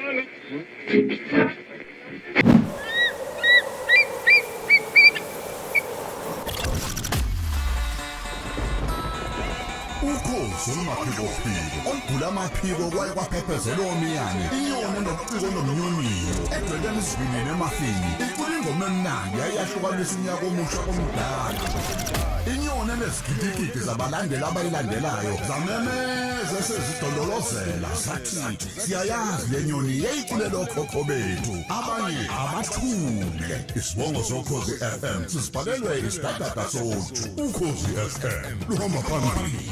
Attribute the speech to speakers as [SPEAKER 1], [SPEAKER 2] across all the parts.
[SPEAKER 1] Ukhozi olumaphikophiko olugula amaphiko kwaye kwaphephezela omiyane, inyoni enobuciko nomnyonyiyo edwebela isivinini emafini, icula ingoma emnandi yayahlukanisa unyaka omusha komdala. Inyoni enezigidigidi zabalandeli abayilandelayo zamemeza esezidondolozela zathi siyayazi le nyoni yayiculela okhokho bethu, abanye abathule. Isibongo soKhozi FM sisibhalelwe isidadada soju. Ukhozi FM luhamba phambili.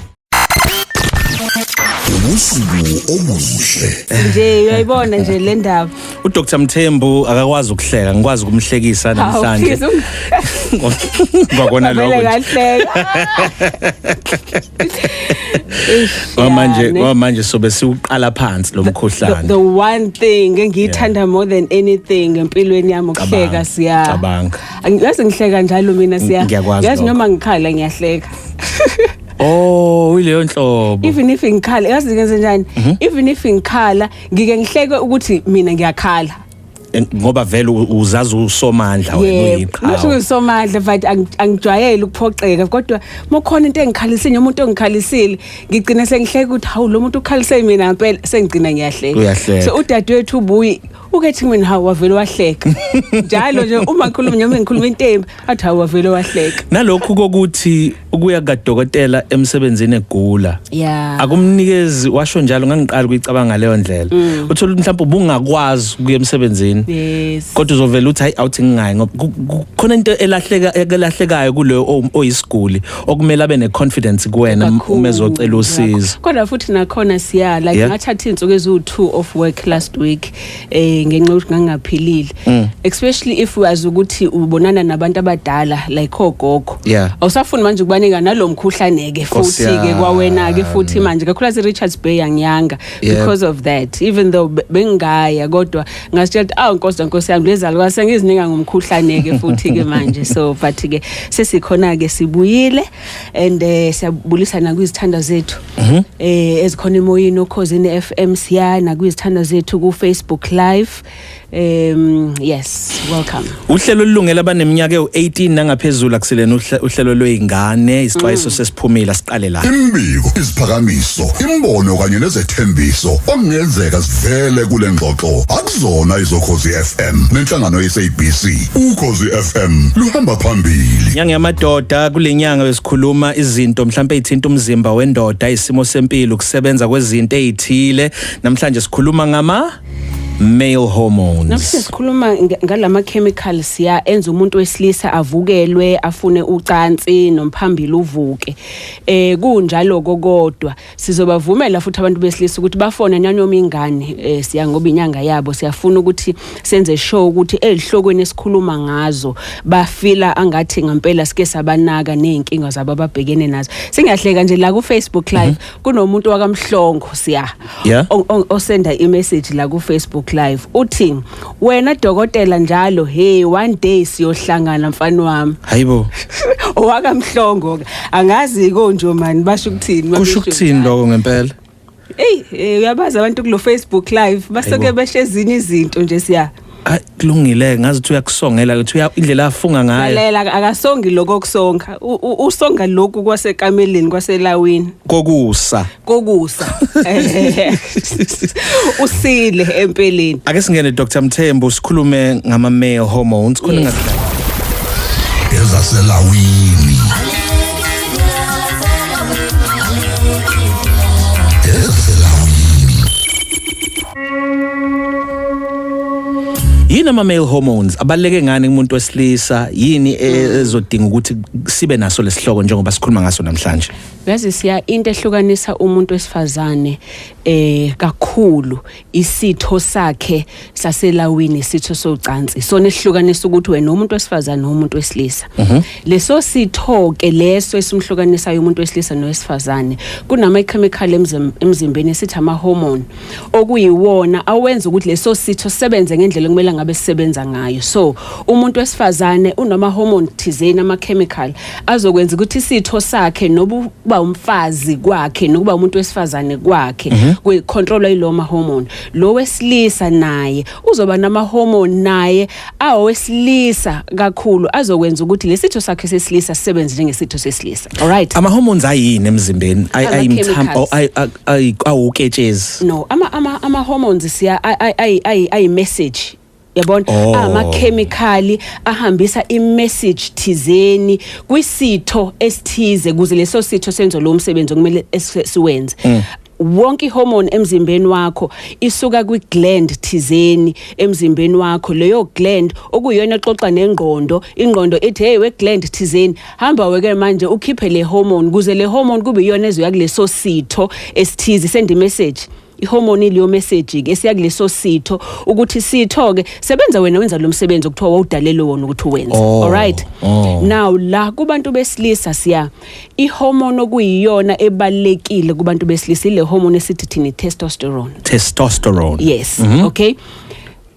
[SPEAKER 1] Ubusuku obuhle.
[SPEAKER 2] Nje uyayibona nje le ndaba.
[SPEAKER 3] UDr Mthembu akakwazi ukuhleka, ngikwazi ukumhlekisa namhlanje. Ngakona lokho.
[SPEAKER 2] Vele kahleka.
[SPEAKER 3] Kwamanje kwamanje sobe siuqala phansi lo mkhuhlane.
[SPEAKER 2] The one thing engiyithanda more than anything empilweni yami ukuhleka siya.
[SPEAKER 3] Cabanga.
[SPEAKER 2] Angiyazi ngihleka njalo mina siya.
[SPEAKER 3] Ngiyakwazi
[SPEAKER 2] Yazi
[SPEAKER 3] lokho.
[SPEAKER 2] noma ngikhala ngiyahleka.
[SPEAKER 3] Oh, ileyo nhlobo.
[SPEAKER 2] Even if ngikhala, yazi ngenze njani? Even if ngikhala, ngike ngihleke ukuthi mina ngiyakhala.
[SPEAKER 3] Ngoba vele uzazi usomandla wena
[SPEAKER 2] Yebo,
[SPEAKER 3] uyiqhawe.
[SPEAKER 2] ngisho ngisomandla but angijwayele ukuphoxeka, kodwa mokhona into engikhalisile noma umuntu ongikhalisile ngigcina sengihleka ukuthi hawu, lo muntu ukhalise mina ngempela, sengigcina ngiyahleka.
[SPEAKER 3] Uyahleka.
[SPEAKER 2] So udadewethu ubuyi ukethi mina hawu, wavele wahleka. Njalo nje uma ngikhuluma noma ngikhuluma into embi athi hawu, wavele wahleka.
[SPEAKER 3] Nalokhu kokuthi ukuya kadokotela emsebenzini egula akumnikezi, washo njalo, ngangiqala ukuyicabanga leyo ndlela. Uthola ukuthi mhlawumbe ubungakwazi ukuya emsebenzini, kodwa uzovela uthi hayi, awuthi ngingayi, ngoba khona into elahleka ekelahlekayo kuleyo oyisiguli okumele abe ne-confidence kuwena uma ezocela usizo.
[SPEAKER 2] Kodwa futhi nakhona siya like ngathatha izinsuku eziwu-2 off work last week ngenxa yokuthi ngangingaphilile, especially if wazi ukuthi ubonana nabantu abadala like ogogo, awusafuni manje ukubanika nalo mkhuhlane ke
[SPEAKER 3] Nkosi
[SPEAKER 2] futhi ke
[SPEAKER 3] yami.
[SPEAKER 2] kwawena ke futhi manje, kakhulukazi Richards Bay angiyanga because of that, even though bengingaya, kodwa ngasitshela ukuthi awu nkosi, nkosi yami, lezalukwazi sengizinika ngomkhuhlane ke futhi ke manje. So but ke sesikhona ke, sibuyile and siyabulisa nakwizithanda zethu ezikhona emoyeni oKhozini FM, siya nakwizithanda zethu ku Facebook Live. Yes, welcome.
[SPEAKER 3] Uhlelo olulungela abaneminyaka ewu-18 nangaphezulu, akusilena uhlelo lwey'ngane. Isixwayiso sesiphumile, siqale la.
[SPEAKER 1] Imbiko, iziphakamiso, imbono kanye nezethembiso okungenzeka sivele kule ngxoxo akuzona izoKhozi FM nenhlangano yeSABC. Ukhozi FM luhamba phambili.
[SPEAKER 3] Nyanga yamadoda, kule nyanga besikhuluma izinto mhlawumbe ey'thinta umzimba wendoda, isimo sempilo, ukusebenza kwezinto ey'thile. Namhlanje sikhuluma ngama male hormones.
[SPEAKER 2] Namhlanje sikhuluma ngalama chemicals ya enza umuntu wesilisa avukelwe, afune ucansi nomphambili uvuke. Kunjalo kodwa sizobavumela futhi abantu besilisa ukuthi bafone nanoma ingane siya, ngoba inyanga yabo. Siyafuna ukuthi senze sure ukuthi ezihlokweni esikhuluma ngazo bafila angathi ngempela sike sabanaka nezinkinga zabo ababhekene nazo. Singahleka nje la ku Facebook Live, kunomuntu wakaMhlongo siya osenda imessage la ku Facebook Live, uthi wena dokotela njalo, hey, one day siyohlangana mfana wami.
[SPEAKER 3] Hayibo.
[SPEAKER 2] OwakaMhlongo ke, angazi konje mani basho ukuthini
[SPEAKER 3] Kusho
[SPEAKER 2] mabesho
[SPEAKER 3] ukuthini
[SPEAKER 2] njalo.
[SPEAKER 3] lokho ngempela?
[SPEAKER 2] Hey, uyabazi abantu kulo Facebook Live basuke
[SPEAKER 3] Hayibo.
[SPEAKER 2] beshe ezinye izinto nje siya.
[SPEAKER 3] Hayi, kulungile, ngazi ukuthi uyakusongela ukuthi indlela afunga ngayo.
[SPEAKER 2] Lalela, akasongi lokho kusonga. Usonga lokhu kwasekameleni, kwaselawini.
[SPEAKER 3] Kokusa.
[SPEAKER 2] Kokusa. Usile empeleni.
[SPEAKER 3] Ake singene, Dr Mthembu, sikhulume ngama male hormones khona. Ngakudlala.
[SPEAKER 1] Ezaselawini. Ezaselawini.
[SPEAKER 3] Yini ama male hormones? Abaleke ngani kumuntu wesilisa? Yini ezodinga ukuthi sibe naso lesihloko njengoba sikhuluma ngaso namhlanje?
[SPEAKER 2] Yazi siya, into ehlukanisa umuntu wesifazane kakhulu isitho sakhe saselawini, isitho socansi, sona esihlukanisa ukuthi wena umuntu wesifazane nomuntu wesilisa. Leso sitho ke leso esimhlukanisayo umuntu wesilisa nowesifazane, kunama chemical emzimbeni esithi ama hormone okuyiwona awenza ukuthi leso sitho sebenze ngendlela okumele. ngabe sisebenza ngayo. So umuntu wesifazane unama hormone thizeni, ama chemical azokwenza ukuthi isitho sakhe, nokuba umfazi kwakhe nokuba umuntu wesifazane kwakhe, kucontrolwa yilo ma hormone. Lo wesilisa naye uzoba nama hormone naye awesilisa kakhulu azokwenza ukuthi lesitho sakhe sesilisa sisebenze njengesitho sesilisa, alright?
[SPEAKER 3] Ama hormones ayini emzimbeni?
[SPEAKER 2] Ama-chemicals.
[SPEAKER 3] Awuketshezi?
[SPEAKER 2] No, ama hormones, siya, ay message, yabona. Ama chemical ahambisa i-message thizeni kwisitho esithize kuze leso sitho senze lo msebenzi okumele siwenze. Wonke ihormone emzimbeni wakho isuka kwi-gland thizeni emzimbeni wakho, leyo gland okuyiyona exoxa nengqondo. Ingqondo ithi, "Hey, we gland thizeni, hamba weke manje ukhiphe le hormone," kuze le hormone kube iyona ezoya kuleso sitho esithize, send message. Ihormone iliyo message ke esiya kuleso sitho ukuthi, sitho ke, sebenza wena, wenza lo msebenzi okuthiwa wawudalelwe wona ukuthi uwenze. Alright. Now la kubantu besilisa, siya, ihormone okuyiyona ebalekile kubantu besilisa ile hormone esithi thina testosterone.
[SPEAKER 3] Testosterone.
[SPEAKER 2] Yes. Okay,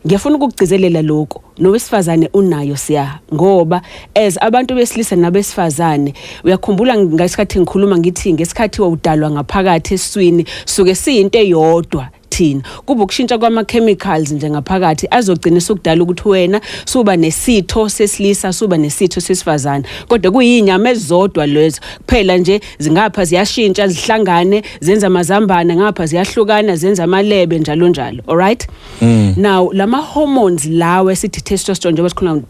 [SPEAKER 2] ngiyafuna ukugcizelela lokho. Nowesifazane unayo, siya, ngoba as abantu besilisa nabesifazane, uyakhumbula ngesikhathi ngikhuluma ngithi ngesikhathi wawudalwa ngaphakathi esiswini suke siyinto eyodwa thina, kuba ukushintsha kwama-chemicals nje ngaphakathi azogcina sokudala ukuthi wena suba nesitho sesilisa, suba nesitho sesifazane, kodwa kuyinyama ezizodwa lezo kuphela nje. Zingapha ziyashintsha, zihlangane zenza amazambane, ngapha ziyahlukana zenza amalebe, njalo njalo, alright? Now lama hormones lawa esithi testosterone, njengoba sikhuluma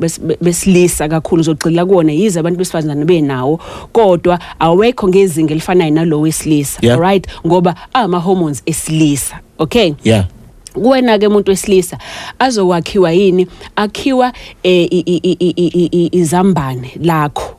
[SPEAKER 2] besilisa kakhulu, ngizogxila kuwona, yize abantu besifazane benawo, kodwa awekho ngezinga elifanayo nalowo wesilisa. Alright, ngoba ama hormones esilisa, okay? Kuwena ke umuntu wesilisa azokwakhiwa yini? Akhiwa izambane lakho.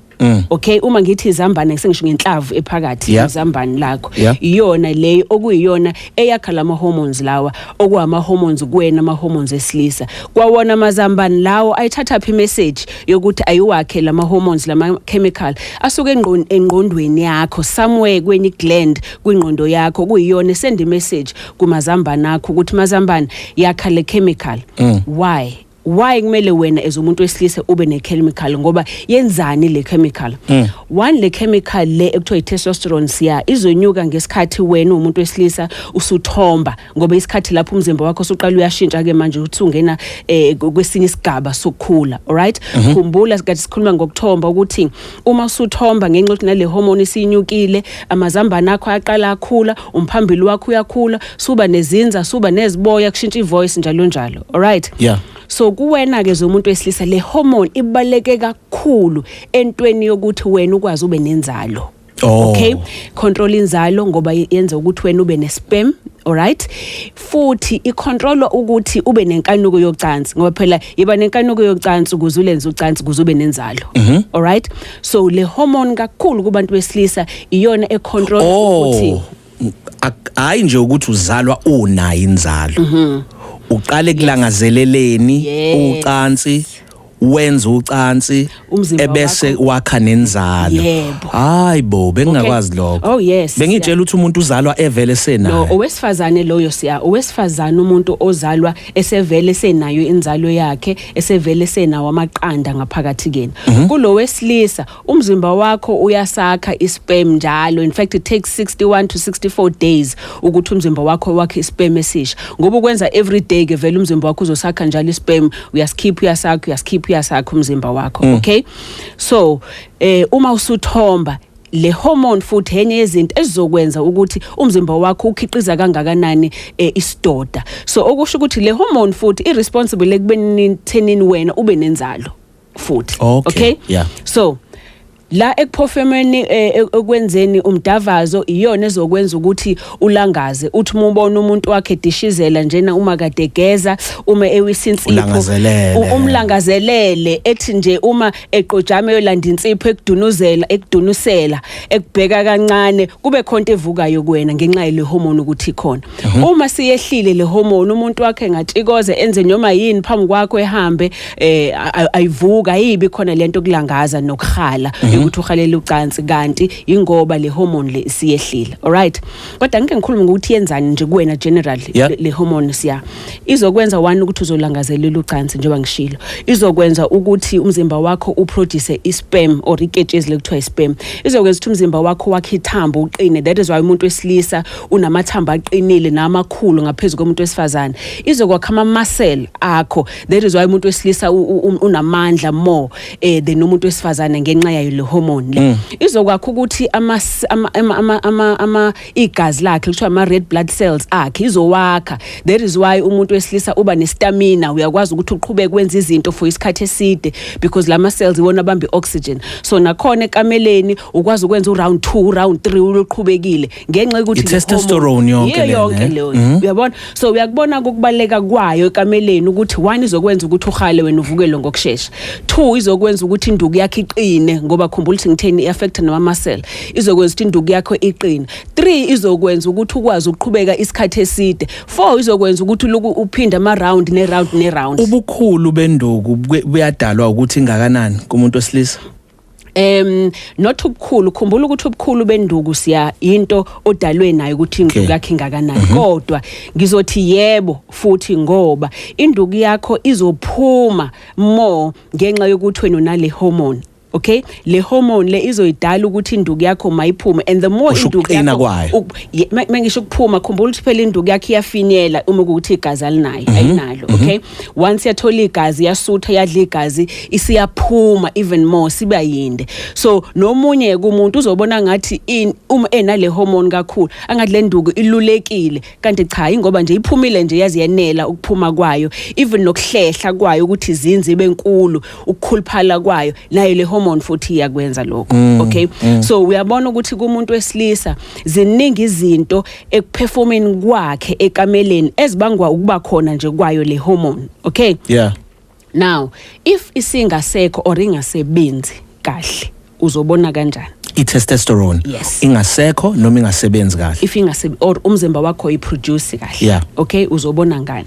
[SPEAKER 2] Okay, uma ngithi izambane sengisho ngenhlavu ephakathi. Izambane lakho iyona leyo okuyiyona eyakha lama hormones lawa okuwama hormones kuwena, ama hormones esilisa. Kwawona amazambane lawo ayithatha phi message yokuthi ayiwakhe lama hormones, lama chemical? Asuke engqondweni yakho somewhere, kwenye gland kwingqondo yakho, kuyiyona send message kumazambane akho ukuthi, "Mazambane, yakha le chemical." Why kumele wena as umuntu wesilisa ube ne-chemical? Ngoba yenzani le chemical? One, le chemical le ekuthiwa i-testosterone, siya, izonyuka ngesikhathi wena umuntu wesilisa usuthomba, ngoba isikhathi lapho umzimba wakho usuqala uyashintsha ke manje ukuthi ungena kwesinye isigaba sokukhula, alright? Khumbula sikade sikhuluma ngokuthomba ukuthi uma usuthomba, ngenxa yokuthi nale hormone isinyukile, amazambane akho ayaqala akhula, umphambili wakho uyakhula, suba nezinza, suba neziboya, kushintsha ivoice, njalo njalo, alright? So kuwena ke zomuntu wesilisa le hormone ibaleke kakhulu entweni yokuthi wena ukwazi ube nenzalo. Okay, control inzalo ngoba yenza ukuthi wena ube nesperm, alright? Futhi icontrol ukuthi ube nenkanuko yocansi, ngoba phela yiba nenkanuko yocansi ukuze ulenze ucansi, ukuze ube nenzalo, alright? So le hormone kakhulu kubantu besilisa iyona econtrol ukuthi
[SPEAKER 3] Oh, hayi nje ukuthi uzalwa unayo inzalo, uqale kulangazeleleni ucansi, wenza ucansi,
[SPEAKER 2] Umzimba
[SPEAKER 3] ebese wakha nenzalo.
[SPEAKER 2] Yebo.
[SPEAKER 3] Hayi bo, bengingakwazi lokho.
[SPEAKER 2] Oh, yes.
[SPEAKER 3] Bengitshela ukuthi umuntu uzalwa evele senayo.
[SPEAKER 2] No, owesifazane loyo, siya, owesifazane umuntu ozalwa esevele senayo inzalo yakhe, esevele senawo amaqanda ngaphakathi kena. Kulo wesilisa, umzimba wakho uyasakha isperm njalo. In fact, it takes 61 to 64 days ukuthi umzimba wakho wakhe isperm esisha, ngoba ukwenza every day ke vele umzimba wakho uzosakha njalo isperm, uyasikhipha, uyasakha, uyasikhipha, uyasakha umzimba wakho, okay? So uma usuthomba, le hormone futhi enye yezinto ezizokwenza ukuthi umzimba wakho ukhiqiza kangakanani isidoda. So okusho ukuthi le hormone futhi irresponsible ekubeni thenini wena ube nenzalo futhi. So la ekuperformeni, ekwenzeni umdavazo, iyona ezokwenza ukuthi ulangaze, uthi uma ubona umuntu wakhe edishizela njena, uma kade egeza, uma ewisa insipho,
[SPEAKER 3] Ulangazelele.
[SPEAKER 2] Umlangazelele, ethi nje uma eqojama eyolanda insipho, ekudunuzela, ekudunusela, ekubheka kancane, kube khona into evukayo kuwena ngenxa yale hormone ukuthi ikhona. Uma siyehlile le hormone, umuntu wakhe engatshikoze, enze noma yini phambi kwakho, ehambe, ayivuka, ayibi khona lento kulangaza nokuhala. Ukuthi uhalela ucansi, kanti ingoba le hormone le isiyehlile. Alright, kodwa ngike ngikhulume ngokuthi yenzani nje kuwena generally. Le hormone, siya, izokwenza one ukuthi uzolangazelela ucansi, njengoba ngishilo. Izokwenza ukuthi umzimba wakho uproduce isperm or iketshezi lekuthiwa isperm. Izokwenza ukuthi umzimba wakho wakhe ithambo, uqine. That is why umuntu wesilisa unamathambo aqinile namakhulu ngaphezulu komuntu wesifazane. Izokwakha ama-muscle akho. That is why umuntu wesilisa unamandla more than umuntu wesifazane, ngenxa yayo le hormone le. Izokwakha ukuthi ama ama ama ama, ama igazi lakhe, kuthiwa ama red blood cells akhe, izowakha. That is why umuntu wesilisa uba nestamina, uyakwazi ukuthi uqhubeke wenza izinto for isikhathi eside, because lama cells iwona abamba ioxygen. So nakhona ekameleni ukwazi ukwenza uround 2, round 3, uloqhubekile ngenxa yokuthi le
[SPEAKER 3] I-testosterone yonke
[SPEAKER 2] Yiyo
[SPEAKER 3] lena,
[SPEAKER 2] yonke
[SPEAKER 3] eh?
[SPEAKER 2] leyo, uyabona? So uyakubona ukubaleka kwayo ekameleni ukuthi one, izokwenza ukuthi uhale wena, uvukele ngokusheshsha. Two, izokwenza ukuthi induku yakho iqine, ngoba khumbula ukuthi ngitheni, i-affect nama muscle. Izokwenza ukuthi induku yakho iqine. Three, izokwenza ukuthi ukwazi ukuqhubeka isikhathi eside. Four, izokwenza ukuthi uloku uphinde ama round ne round ne round.
[SPEAKER 3] Ubukhulu benduku buyadalwa ukuthi ingakanani kumuntu wesilisa?
[SPEAKER 2] Not ubukhulu. Khumbula ukuthi ubukhulu benduku, siya, into odalwe nayo ukuthi induku yakho ingakanani. Kodwa ngizothi yebo futhi, ngoba induku yakho izophuma more ngenxa yokuthi wena unale hormone. Okay, le hormone le izoyidala ukuthi induku yakho mayiphume, and the more
[SPEAKER 3] Usho
[SPEAKER 2] induku
[SPEAKER 3] ukuqina
[SPEAKER 2] yakho
[SPEAKER 3] kwayo.
[SPEAKER 2] Mangisho ukuphuma, khumbula ukuthi phela induku yakho iyafinyela uma kuwukuthi igazi alinayo, ayinalo. Okay, once yathola igazi, yasutha, yadla igazi, isiyaphuma even more, siba yinde. So nomunye kumuntu uzobona ngathi uma enale hormone kakhulu, angathi le nduku ilulekile, kanti cha, ingoba nje iphumile nje, yazi yenela ukuphuma kwayo. Even nokuhlehla kwayo ukuthi izinzi ibe nkulu, ukukhuluphala kwayo, nayo le hormone futhi iyakwenza lokho. Okay, so uyabona ukuthi kumuntu wesilisa ziningi izinto ekuperformeni kwakhe ekameleni ezibangwa ukuba khona nje kwayo le hormone, okay? Now if isingasekho or ingasebenzi kahle, uzobona kanjani?
[SPEAKER 3] I-testosterone
[SPEAKER 2] Yes.
[SPEAKER 3] ingasekho noma ingasebenzi kahle.
[SPEAKER 2] If ingase or umzimba wakho iproduce kahle. Okay, uzobona ngani?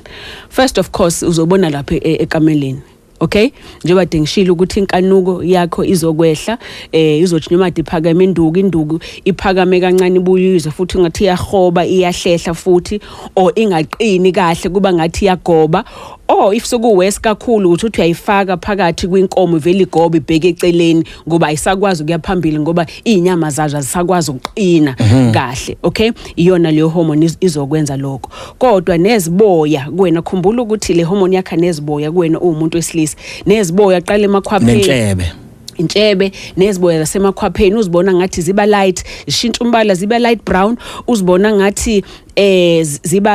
[SPEAKER 2] First, of course, uzobona lapha ekameleni. Okay, njengoba dengishilo ukuthi inkanuko yakho izokwehla, izothi noma iphakeme induku, induku iphakame kancane, ibuyizwe futhi ngathi iyahoba, iyahlehla futhi, or ingaqini kahle, kuba ngathi iyagoba, or if sekuworse kakhulu ukuthi uthi uyayifaka phakathi kwinkomo, ivele igobe ibheke eceleni, ngoba ayisakwazi ukuya phambili, ngoba izinyama zazo azisakwazi ukuqina kahle. Okay, iyona leyo hormone izokwenza lokho. Kodwa neziboya kuwena, khumbula ukuthi le hormone yakha neziboya kuwena uwumuntu wesilisa, neziboya qala emakhwapheni.
[SPEAKER 3] Nentshebe.
[SPEAKER 2] Intshebe neziboya zasemakhwapheni uzibona ngathi ziba light, zishintsha umbala, ziba light brown. Uzibona ngathi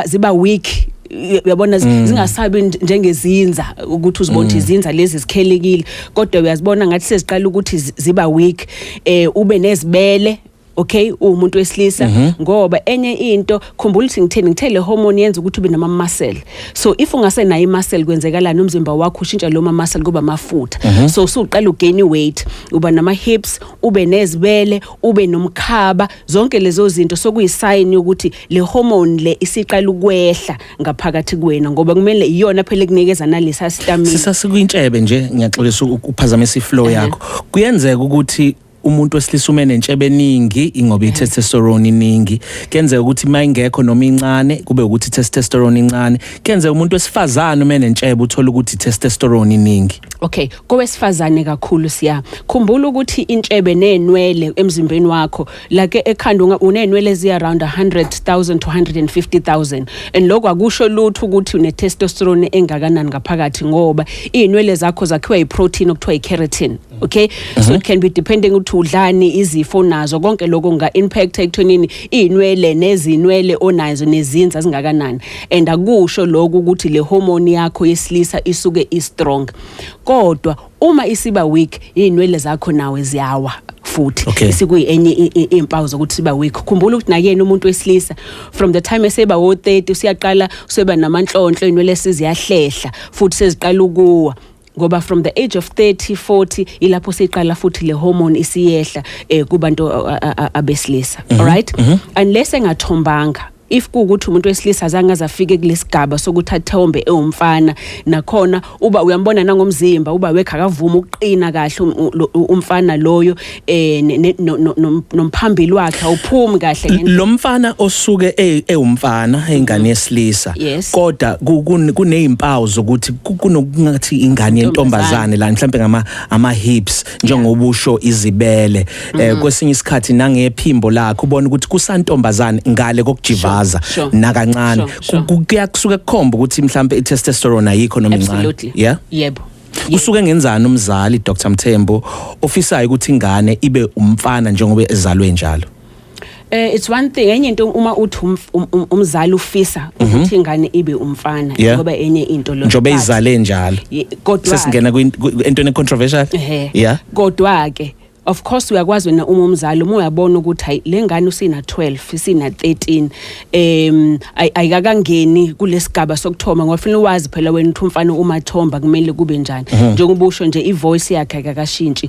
[SPEAKER 2] ziba weak, uyabona, zingasabi njengezinza ukuthi uzibona ukuthi izinza lezi zikhelekile, kodwa uyazibona ngathi seziqala ukuthi ziba weak. Ube nezibele, okay, uwumuntu wesilisa, ngoba enye into, khumbula ukuthi ngitheni, ngithe le hormone yenza ukuthi ube nama muscle. So if ungasenayo imuscle, kwenzekalani? Umzimba wakho ushintsha lo ma muscle kuba amafutha. So usuqala ugain weight, uba nama hips, ube nezibele, ube nomkhaba. Zonke lezo zinto sokuyisign ukuthi le hormone le isiqala ukwehla ngaphakathi kuwena, ngoba kumele iyona phela ekunikeza nalesa stamina.
[SPEAKER 3] Sisasikwintshebe nje, ngiyaxolisa ukuphazamisa iflow yakho. Kuyenzeka ukuthi umuntu wesilisa ume nentshebe eningi ingoba i-testosterone iningi. Kuyenzeka ukuthi uma ingekho noma incane, kube ukuthi i-testosterone incane. Kuyenzeka umuntu wesifazane ume nentshebe, uthole ukuthi i-testosterone iningi.
[SPEAKER 2] Okay, kowesifazane kakhulu, siya khumbula ukuthi intshebe nenwele emzimbeni wakho, like ekhanda unenwele ezi around 100,000 to 150,000, and lokho akusho lutho ukuthi une testosterone engakanani ngaphakathi, ngoba izinwele zakho zakhiwa iprotein okuthiwa ikeratin. Okay, so it can be depending ukuthi udlani, izifo nazo, konke lokho kunga impact ekuthenini izinwele nezinwele onazo nezinza zingakanani, and akusho lokho ukuthi le hormone yakho yesilisa isuke i strong. Kodwa uma isiba weak, izinwele zakho nawe ziyawa futhi. Isikuyi-enye impawu zokuthi siba weak. Khumbula ukuthi nakuyena umuntu wesilisa, from the time eseba wo-30, usiyaqala useba namanhlonhlo, iy'nwele seziyahlehla futhi seziqala ukuwa, ngoba from the age of 30, 40 ilapho seyiqala futhi le hormone isiyehla kubantu abesilisa. Alright, unless engathombanga. If kuwukuthi umuntu wesilisa azange azafike kulesigaba sokuthi athombe ewumfana, nakhona uba uyambona nangomzimba, uba wekha akavuma ukuqina kahle umfana loyo, nomphambili wakhe awuphumi kahle ngendlela.
[SPEAKER 3] Lo mfana osuke ewumfana, ingane yesilisa, kodwa kunezimpawu zokuthi kunokungathi ingane yentombazane la, mhlambe ngama ama hips, njengoba usho, izibele, kwesinye isikhathi nangephimbo lakhe ubona ukuthi kusantombazane ngale kokujivaza nakancane. Kuyakusuke kukhomba ukuthi mhlambe i-testosterone ayikho noma incane.
[SPEAKER 2] Absolutely. Yebo.
[SPEAKER 3] Usuke ngenzani umzali, Dr Mthembu, ofisayo ukuthi ingane ibe umfana njengoba ezalwe njalo?
[SPEAKER 2] It's one thing, enye into uma uthi umzali ufisa ukuthi ingane ibe umfana ngoba enye into lo
[SPEAKER 3] Njengoba izale njalo.
[SPEAKER 2] Kodwa
[SPEAKER 3] Sesingena entweni controversial.
[SPEAKER 2] Kodwa ke of course uyakwazi wena uma umzali, uma uyabona ukuthi hayi, le ngane usina 12, isina 13, ayikakangeni kulesigaba sokuthoma, ngoba fanele wazi phela wena ukuthi umfana uma thomba kumele kube njani. Njengoba usho nje, ivoice yakhe akakashintshi,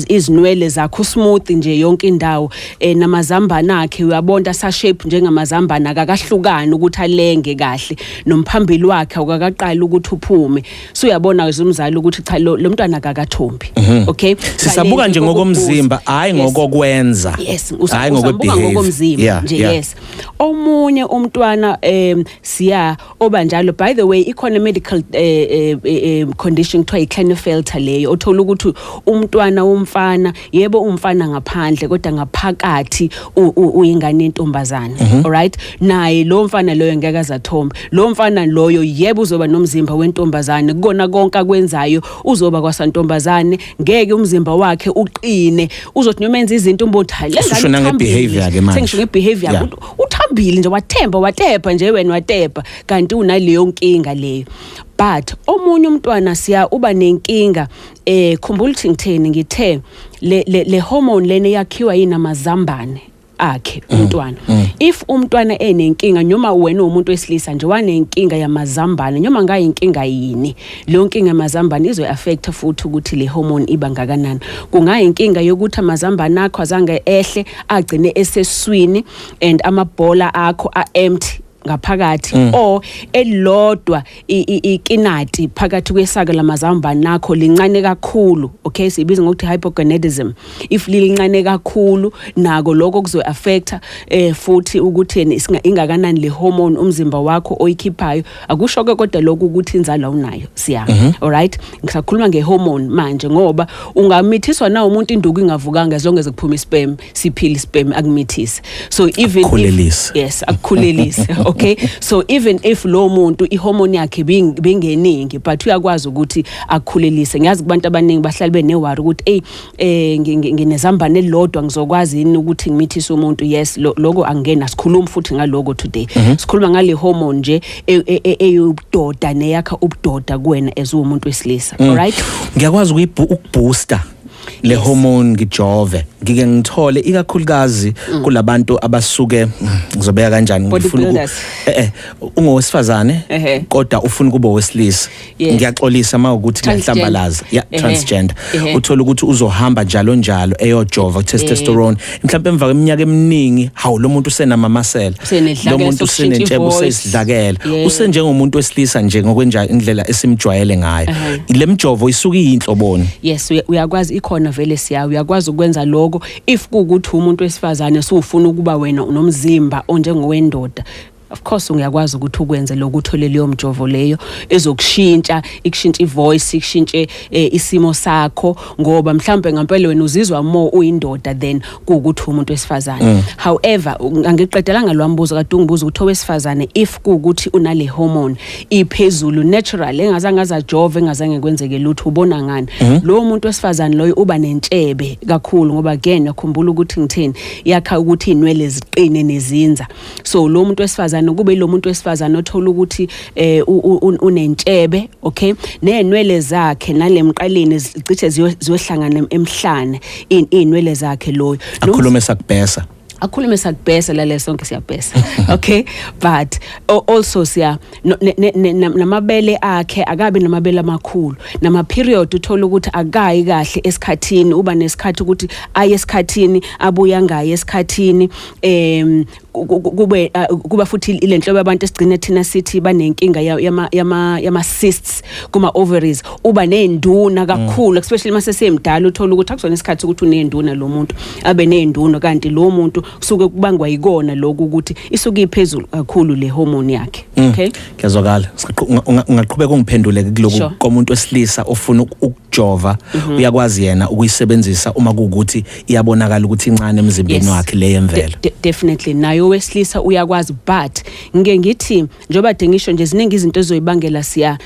[SPEAKER 2] izinwele zakhe smooth nje yonke indawo, namazambane akhe uyabona asa shape njengamazambane, akakahlukani ukuthi alenge kahle, nomphambili wakhe awukakaqali ukuthi uphume. So uyabona ke umzali ukuthi cha, lo mntwana akakathombi, okay?
[SPEAKER 3] Sisabuka nje ngokomzimba, hayi ngokokwenza.
[SPEAKER 2] Yes.
[SPEAKER 3] Hayi
[SPEAKER 2] Usambuka
[SPEAKER 3] ngokwe-behavior.
[SPEAKER 2] ngokomzimba nje. Yes, omunye umntwana siya obanjalo. By the way, ikhona medical condition kuthiwa i-Klinefelter leyo, othola ukuthi umntwana womfana, yebo umfana ngaphandle, kodwa ngaphakathi uyingane yentombazane. Alright, naye lo mfana loyo ngeke azathombe. Lo mfana loyo, yebo, uzoba nomzimba wentombazane kukona konke akwenzayo, uzoba kwasantombazane, ngeke umzimba wakhe uqine. Uzothi noma enza izinto umbothi, hayi, le ngane
[SPEAKER 3] Ususho nange-behavior ke manje.
[SPEAKER 2] Sengisho nge-behavior. Uthambile nje, wathemba, watepha nje wena, watepha, kanti unaleyo nkinga leyo. But omunye umntwana siya uba nenkinga. Khumbula ukuthi ngitheni? Ngithe le hormone lena yakhiwa yini? Amazambane akhe umntwana. If umntwana enenkinga, noma wena umuntu wesilisa nje wanenkinga yamazambane, noma ngayinkinga yini, leyo nkinga yamazambane izo affect futhi ukuthi le hormone iba ngakanani. Kungayinkinga yokuthi amazambane akho azange ehle, agcine eseswini, and amabhola akho a empty ngaphakathi, or elilodwa ikinati phakathi kwesaka lamazambane akho lincane kakhulu, okay? Sibiza ngokuthi hypogonadism. If lincane kakhulu, nako lokho kuzo affecta futhi ukuthi yena ingakanani le hormone umzimba wakho oyikhiphayo. Akusho ke kodwa lokho ukuthi inzalo awunayo, siya. Alright, ngisakhuluma ngehormone manje, ngoba ungamithiswa na umuntu induku ingavukanga, as long as kuphuma isperm, siphila isperm, akumithise. So even if
[SPEAKER 3] Akukhulelise.
[SPEAKER 2] Yes, akukhulelise, okay? So even if lo muntu ihormone yakhe bingeningi, but uyakwazi ukuthi akukhulelise. Ngiyazi kubantu abaningi bahlale beneworry ukuthi hey, nginezambane elilodwa, ngizokwazi yini ukuthi ngimithise umuntu? Yes, lokho angena sikhuluma futhi ngaloko today. Sikhuluma ngale hormone nje eyubudoda neyakha ubudoda kuwena as umuntu wesilisa, alright?
[SPEAKER 3] Ngiyakwazi ukubooster le hormone ngijove, ngike ngithole ikakhulukazi kulabantu abasuke, ngizobeka kanjani, ngifuna
[SPEAKER 2] Bodybuilders.
[SPEAKER 3] Ungowesifazane kodwa ufuna ukuba owesilisa. Ngiyaxolisa uma ukuthi
[SPEAKER 2] Transgender.
[SPEAKER 3] ngiyahlambalaza, yeah. Transgender. Uthola ukuthi uzohamba njalo njalo eyojova testosterone, mhlawumbe emva kweminyaka eminingi, hawu, lo muntu usenamamasela.
[SPEAKER 2] Usenedlakela
[SPEAKER 3] Lo muntu
[SPEAKER 2] sokushintsha
[SPEAKER 3] usenentshebe,
[SPEAKER 2] i-voice.
[SPEAKER 3] usesidlakela, usenjengomuntu wesilisa nje ngokwenja indlela esimjwayele ngayo. Le mjovo isuke iyinhloboni?
[SPEAKER 2] Yes, uyakwazi, ikhona vele siya, uyakwazi ukwenza lokho if kuwukuthi umuntu wesifazane sufuna ukuba wena unomzimba onjengowendoda. Of course uyakwazi ukuthi ukwenze lokho, uthole leyo mjovo leyo ezokushintsha, ikushintshe ivoice, ikushintshe isimo sakho, ngoba mhlawumbe ngempela wena uzizwa more uyindoda than kuwukuthi umuntu wesifazane. However, angiqedelanga lwambuzo kade ungibuza ukuthi owesifazane, if kuwukuthi unale hormone iphezulu natural, engazange azajove, engazange kwenzeke lutho, ubona ngani? Lowo muntu wesifazane loyo uba nentshebe kakhulu, ngoba again yakhumbula ukuthi ngitheni, yakha ukuthi inwele ziqine nezinza. So lo muntu wesifazane kube lo muntu wesifazane othola ukuthi unentshebe, okay, nenwele zakhe nalemqaleni zicishe ziyohlangana emhlane, inwele zakhe loyo.
[SPEAKER 3] Akhulume sakubhesa.
[SPEAKER 2] Akhulume sakubhesa, lale sonke siyabhesa, okay? But also siya namabele akhe akabi namabele amakhulu, nama period uthola ukuthi akayi kahle esikhathini, uba nesikhathi ukuthi aye esikhathini, abuya ngaye esikhathini. Kube kuba futhi ilenhlobo yabantu esigcina thina sithi banenkinga yama cysts kuma ovaries, uba nezinduna kakhulu, especially mase semdala. Uthola ukuthi akusona isikhathi ukuthi unezinduna lo muntu, abe nezinduna, kanti lo muntu kusuke kubangwa yikona lokhu ukuthi isuke iphezulu kakhulu le hormone yakhe, okay?
[SPEAKER 3] Kuyazwakala. Ungaqhubeka ungiphendule kuloku.
[SPEAKER 2] Sure.
[SPEAKER 3] Komuntu wesilisa ofuna ukujova, uyakwazi yena ukuyisebenzisa uma kuwukuthi iyabonakala ukuthi incane emzimbeni wakhe le yemvelo?
[SPEAKER 2] Definitely nayo wesilisa uyakwazi, but ngike ngithi njengoba de ngisho nje, ziningi izinto ezoyibangela siya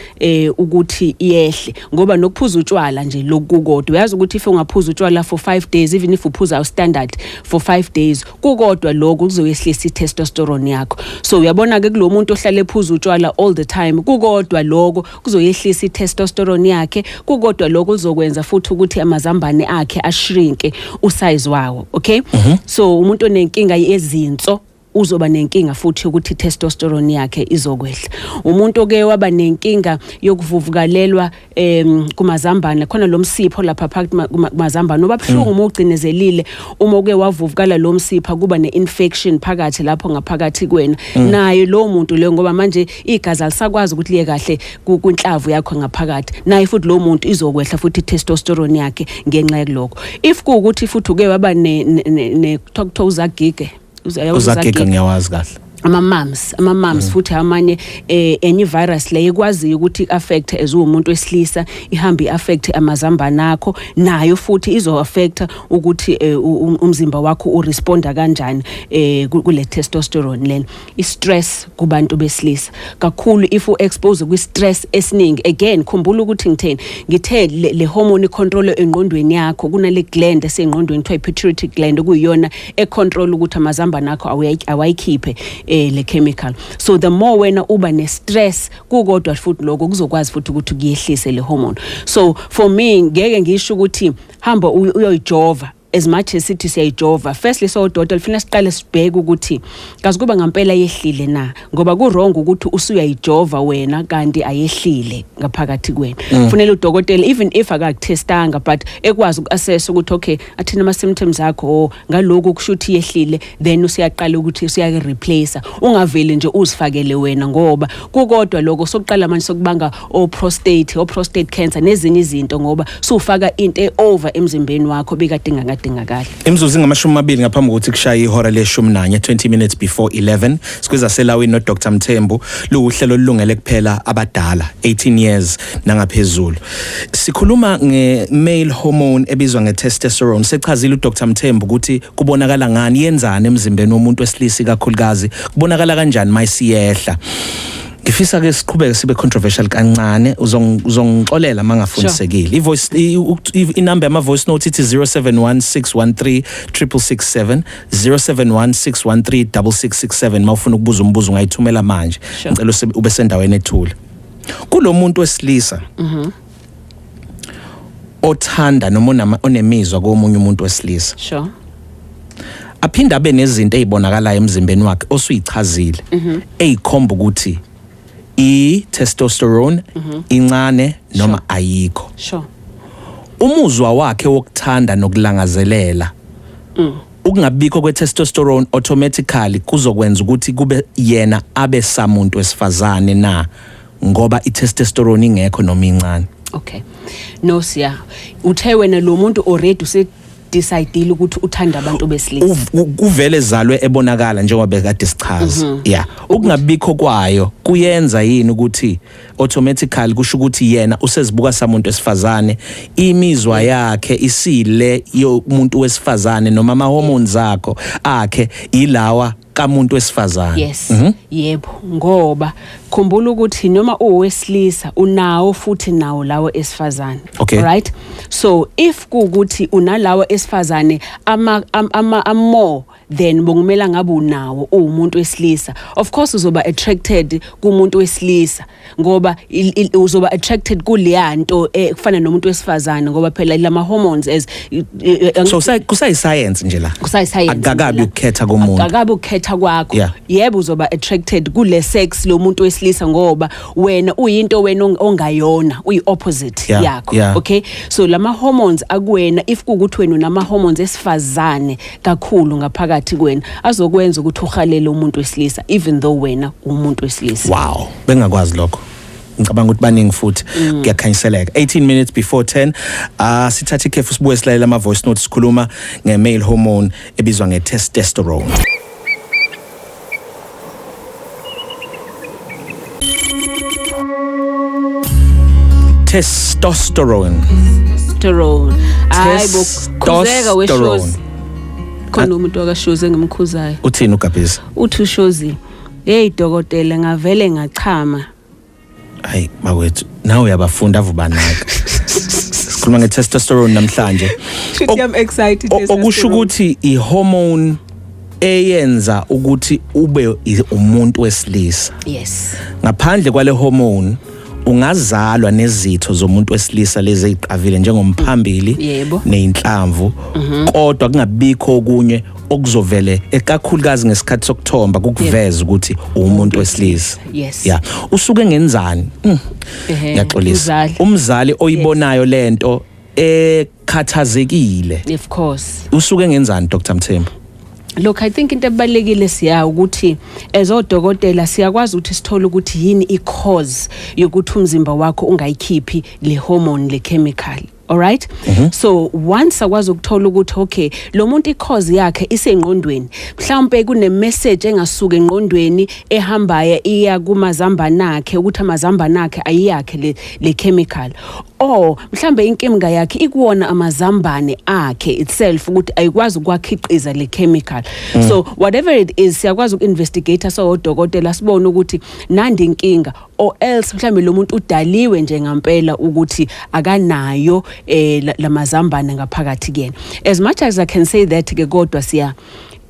[SPEAKER 2] ukuthi iyehle, ngoba nokuphuza utshwala nje lokukodwa, uyazi ukuthi if ungaphuza utshwala for 5 days, even if uphuza standard for 5 days, kukodwa lokho kuzoyehlisa i-testosterone yakho. So uyabona ke, kulo muntu ohlala ephuza utshwala all the time, kukodwa lokho kuzoyehlisa i-testosterone yakhe, kukodwa lokho kuzokwenza futhi ukuthi amazambane akhe ashrinke usize wawo, okay? So umuntu onenkinga yezinso uzoba nenkinga futhi ukuthi testosterone yakhe izokwehla. Umuntu oke waba nenkinga yokuvuvukalelwa kumazambane, khona lo msipho lapha phakathi kumazambane oba buhlungu uma ugcinezelile, uma uke wavuvukala lo msipha, kuba ne-infection phakathi lapho ngaphakathi kwena, naye lo muntu leyo, ngoba manje igazi alisakwazi ukuthi liye kahle kwinhlavu yakho ngaphakathi, naye futhi lo muntu izokwehla futhi i-testosterone yakhe ngenxa yakulokho. If kuwukuthi futhi uke waba ne kuthiwa uzagige.
[SPEAKER 3] Uzagiga, ngiyawazi kahle.
[SPEAKER 2] Ama-mumps futhi amanye, enye virus le ekwaziyo ukuthi i-affect as uwumuntu wesilisa, ihambe i-affect amazambane akho, nayo futhi izo-affecta ukuthi umzimba wakho uresponda kanjani kule testosterone lena. I-stress kubantu besilisa kakhulu, if u-expose kwi-stress esiningi, again khumbula ukuthi ngitheni, ngithe le hormone icontrol engqondweni yakho. Kunale gland esengqondweni kuthiwa i-pituitary gland, okuyiyona econtrol ukuthi amazambane akho awayikhiphe le chemical. So the more wena uba ne-stress, kukodwa futhi lokho kuzokwazi futhi ukuthi kuyehlise le hormone. So for me, ngeke ngisho ukuthi hamba uyoyijova. As much as sithi siyayijova, firstly sodokotela funa siqale sibheke ukuthi kazi kuba ngempela yehlile na, ngoba ku wrong ukuthi usuyayijova wena kanti ayehlile ngaphakathi kwena. Kufanele udokotela, even if akakutestanga, but ekwazi ukuassess ukuthi okay, athina ama symptoms akho, oh, ngalokhu kusho ukuthi yehlile, then usiyaqala ukuthi usiyake replace. Ungaveli nje uzifakele wena, ngoba kukodwa lokho sokuqala manje sokubanga o prostate, o prostate cancer nezinye izinto, ngoba sufaka into e-over emzimbeni wakho bekade ingakadingakali.
[SPEAKER 3] Imizuzu ingama-20 ngaphambi kokuthi kushaye ihora leshumi nanye, 20 minutes before 11. Sikwiza selawini noDr Mthembu. Luhlelo olulungele kuphela abadala, 18 years nangaphezulu. Sikhuluma nge-male hormone ebizwa nge-testosterone. Sechazile uDr Mthembu ukuthi kubonakala ngani, yenzani emzimbeni womuntu wesilisa, ikakhulukazi kubonakala kanjani mayisiyehla. Ngifisa ke siqhubeke sibe controversial kancane, uzongixolela mangafundisekile. I-voice inumber yama voice note ithi 0716136667, 0716136667. Mawufuna ukubuza umbuzo ungayithumela manje. Ngicela ube sendaweni ethule. Kulomuntu wesilisa othanda noma onemizwa komunye umuntu wesilisa, aphinde abe nezinto ezibonakalayo emzimbeni wakhe osuyichazile eyikhomba ukuthi i-testosterone incane noma ayikho, umuzwa wakhe wokuthanda nokulangazelela, ukungabikho kwe-testosterone automatically kuzokwenza ukuthi kube yena abe samuntu wesifazane na, ngoba i-testosterone ingekho noma incane?
[SPEAKER 2] Okay, no siya, uthe wena lo muntu already use decide ukuthi uthanda abantu besilisa.
[SPEAKER 3] Kuvele zalwe ebonakala njengoba bekade sichaza, yeah. Ukungabikho kwayo kuyenza yini ukuthi automatically kusho ukuthi yena usezibuka samuntu wesifazane, imizwa yakhe isile yomuntu wesifazane, noma ama hormones akhe ilawa kamuntu wesifazane?
[SPEAKER 2] Yes. Yebo, ngoba khumbula ukuthi noma uwesilisa unawo futhi nawo lawo esifazane. Right, so if kuukuthi unalawo esifazane ama more then bokumela ngabe unawo uwumuntu wesilisa, of course uzoba attracted kumuntu wesilisa, ngoba uzoba attracted kuleyanto kufana nomuntu wesifazane, ngoba phela lama hormones as
[SPEAKER 3] So kusayi science nje la?
[SPEAKER 2] Kusayi-science.
[SPEAKER 3] Akakabi ukukhetha komuntu.
[SPEAKER 2] Akakabi ukukhetha kwakho. Yebo, uzoba attracted kule sex lo muntu wesilisa, ngoba wena uyinto wena ongayona, uyi opposite yakho. Okay, so lama hormones akuwena, if kukuthi wena unama hormones esifazane kakhulu ngaphakathi. ngaphakathi kwena azokwenza ukuthi uhalele umuntu wesilisa, even though wena umuntu wesilisa.
[SPEAKER 3] Wow, bengakwazi lokho. Ngicabanga ukuthi baningi futhi kuyakhanyiseleka. 18 minutes before 10, sithathe ikhefu, sibuye silalela ama voice notes, sikhuluma nge male hormone ebizwa nge testosterone. Testosterone.
[SPEAKER 2] Testosterone. Hayi bo, khuzeka
[SPEAKER 3] Testosterone.
[SPEAKER 2] weshozi. Khona umuntu wakashozi engimkhuzayo.
[SPEAKER 3] Uthini uGabhiza?
[SPEAKER 2] Uthi ushozi, "Hey dokotela, ngavele ngachama."
[SPEAKER 3] Hayi bakwethu, nawe uyabafunda avubanaka. Sikhuluma nge testosterone namhlanje.
[SPEAKER 2] Shuthi I'm excited.
[SPEAKER 3] Okusho ukuthi i-hormone eyenza ukuthi ube umuntu wesilisa.
[SPEAKER 2] Yes.
[SPEAKER 3] Ngaphandle kwale hormone ungazalwa nezitho zomuntu wesilisa lezi eziqavile njengomphambili neyinhlamvu, kodwa kungabikho okunye okuzovele ekakhulukazi ngesikhathi sokuthomba kukuveza ukuthi umuntu wesilisa.
[SPEAKER 2] Yes.
[SPEAKER 3] Yeah. Usuke ngenzani? Ngiyaxolisa.
[SPEAKER 2] Umzali.
[SPEAKER 3] Umzali oyibonayo lento ekhathazekile.
[SPEAKER 2] Of course.
[SPEAKER 3] Usuke ngenzani, Dr Mthembu?
[SPEAKER 2] Look, I think into ebalekile siya ukuthi as odokotela siyakwazi ukuthi sithole ukuthi yini i-cause yokuthi umzimba wakho ungayikhiphi le hormone, le chemical. All right? So once akwazi ukuthola ukuthi okay, lo muntu i-cause yakhe isengqondweni, mhlawumbe kune message engasuka engqondweni ehambayo iya kumazambane akhe ukuthi amazambane akhe ayiyakhe le chemical, or mhlambe inkinga yakhe ikuwona amazambane akhe itself ukuthi ayikwazi ukwakhiqiza le chemical. So whatever it is, siyakwazi uku-investigate sawodokotela, sibone ukuthi nandi inkinga, or else mhlambe lo muntu udaliwe nje ngempela ukuthi akanayo lamazambane ngaphakathi kuyena. As much as I can say that ke, kodwa siya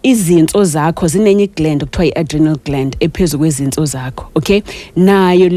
[SPEAKER 2] izinso zakho zinenye gland okuthiwa i-adrenal gland ephezulu kwezinso zakho, okay? Nayo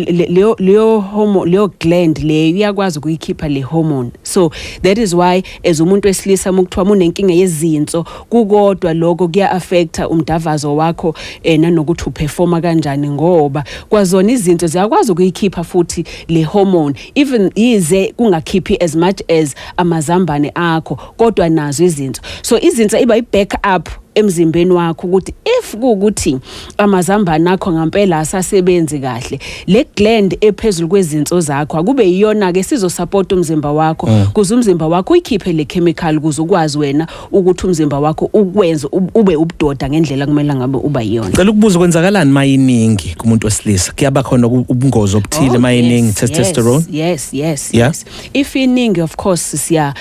[SPEAKER 2] leyo hormone, leyo gland leyo iyakwazi ukuyikhipha le hormone. So that is why as umuntu wesilisa uma kuthiwa unenkinga yezinso, kukodwa lokho kuya affecta umdavazo wakho nanokuthi uperforma kanjani, ngoba kwazona izinto ziyakwazi ukuyikhipha futhi le hormone, even yize kungakhiphi as much as amazambane akho, kodwa nazo izinso. So izinso iba i-back up emzimbeni wakho ukuthi if kuukuthi amazambane akho ngempela asasebenzi kahle, le gland ephezulu kwezinso zakho akube iyona ke sizosupport umzimba wakho kuze umzimba wakho uyikhiphe le chemical, kuze ukwazi wena ukuthi umzimba wakho ukwenze ube ubudoda ngendlela kumele ngabe uba yiyona.
[SPEAKER 3] Cela ukubuza, kwenzakalani mayiningi kumuntu wesilisa? Kuyaba khona ubungozi obuthile mayiningi testosterone?
[SPEAKER 2] Yes.
[SPEAKER 3] Yeah?
[SPEAKER 2] Yes, if iningi, of course, siya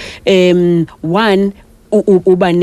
[SPEAKER 2] one uba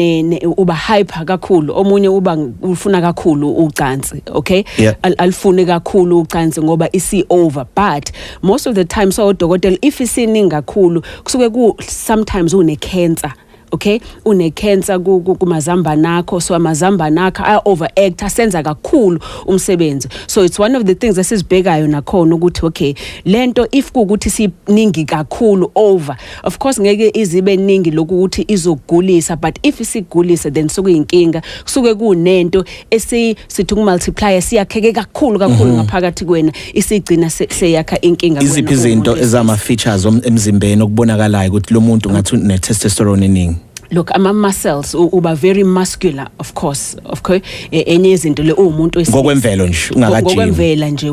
[SPEAKER 2] uba hyper kakhulu, omunye uba ufuna kakhulu ucansi, okay? Alifune kakhulu ucansi ngoba isi over. But most of the time, so odokotela, if isiningi kakhulu, kusuke ku sometimes une cancer, okay? Une cancer kumazambane akho, so amazambane akho aya overact, asenza kakhulu umsebenzi. So it's one of the things esizibhekayo nakhona ukuthi okay, lento if kuukuthi siningi kakhulu over, of course ngeke izibe ningi lokuthi izogulisa, but if isigulisa then sokuyinkinga, kusuke kunento esi sithi ukumultiply, siyakheke kakhulu kakhulu ngaphakathi kwena, isigcina seyakha inkinga
[SPEAKER 3] Iziphi
[SPEAKER 2] kuwena
[SPEAKER 3] izinto
[SPEAKER 2] uwumuntu.
[SPEAKER 3] Ezama features emzimbeni okubonakalayo ukuthi lo muntu ngathi une testosterone eningi?
[SPEAKER 2] Look, ama muscles, uba very muscular, of course. Okay, enye izinto le uwumuntu wesilisa.
[SPEAKER 3] Ngokwemvelo nje ungakajimi.
[SPEAKER 2] Ngokwemvela nje